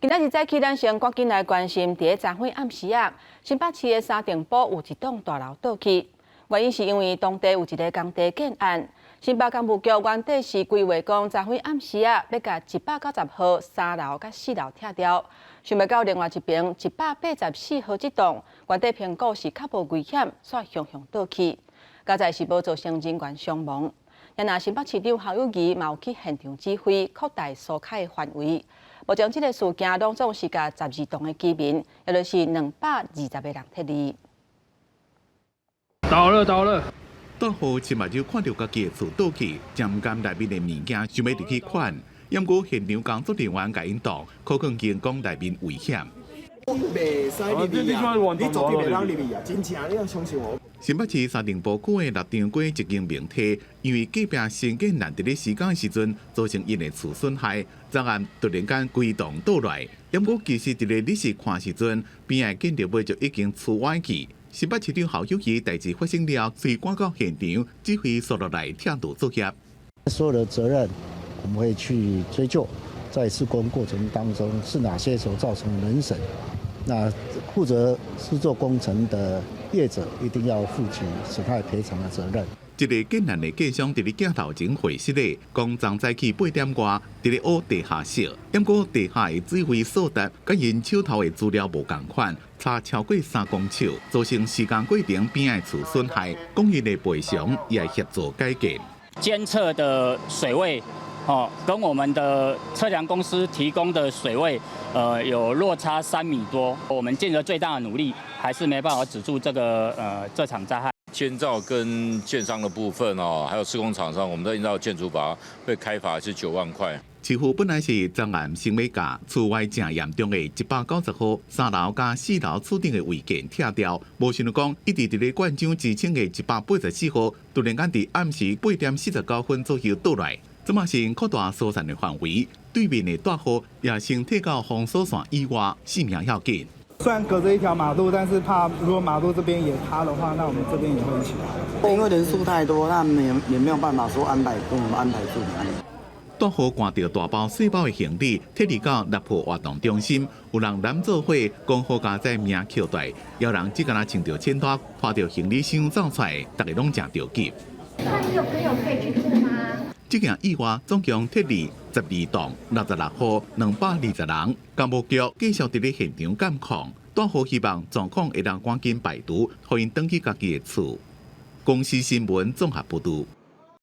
今仔日早起，咱先趕緊來關心，佇咧昨昏暗時啊，新北市的三重埔有一棟大樓倒去，原因是因為當地有一个工地建案。新北工務局原底是規劃講，昨昏暗時啊，欲共190號三樓佮四樓拆掉，想袂到另外一爿184號這棟，原底評估是較無危險，煞雄雄倒去，佳哉是無造成人員傷亡。若新北市長侯友宜嘛有去現場指揮，擴大疏開的範圍。目前這个事件攏總是共12棟的居民，也就是220個人撤離。倒了倒了！大雨親目睭看著家己的厝倒去，真毋甘內面的物件，想欲入去看。毋過現場工作人員共𪜶擋，可能驚講內面危險。袂使入去啊！你絕對袂當入去啊！真正，你要相信我。新北市三重埔區的六張街一間明體，因為隔壁新建案佇咧施工時陣，造成𪜶的厝損害，昨暗突然間規棟倒來。毋過其實佇咧你是看時陣，邊仔建築物就已經厝歪去。新北市長侯友宜代誌發生了，隨趕到現場指揮疏落來拆除作業。所有的責任，我們會去追究，在施工過程當中是哪些所造成人損，那負責施作工程的業者一定要負起損害賠償的責任。這个建案的建商佇咧鏡頭前回釋咧，講昨早起8點外，佇咧挖地下室，毋過地下的水位數值佮𪜶手頭的資料無仝款，差超過3公尺，造成施工過程邊仔厝損害，講𪜶的賠償也協助改建。監測的水位，哦，跟我們的測量公司提供的水位，有落差3米多。我們盡了最大的努力，還是沒辦法止住這場災害。建造跟建商的部分哦，還有施工廠商，我們都依照建築法會開罰是9萬塊。似乎本來是昨暗先欲共厝歪誠嚴重的190號三樓佮四樓厝頂的違建拆掉，無想到講一直佇咧灌漿支撐的184號，突然間佇暗時8點49分左右倒來，這馬先擴大疏散的範圍，對面的大雨也先退到封鎖線以外，性命要緊。雖然隔著一條馬路，但是怕如果馬路這邊也塌的話，那我們這邊也會一起塌。因為人數太多，那也沒有辦法說安排跟我們安排住哪裡。大雨灌著大包細包的行李，撤離到六埔活動中心，有人攬做伙講好佳哉命抾大，有人只敢若穿著淺拖，拖著行李箱走出來，逐家攏誠著急。那你有朋友可以去住嗎？這件意外總共撤離12棟66戶220人，工務局繼續佇咧現場監控，大雨希望狀況會當趕緊排除，予𪜶轉去家己的厝。公視新聞綜合報導。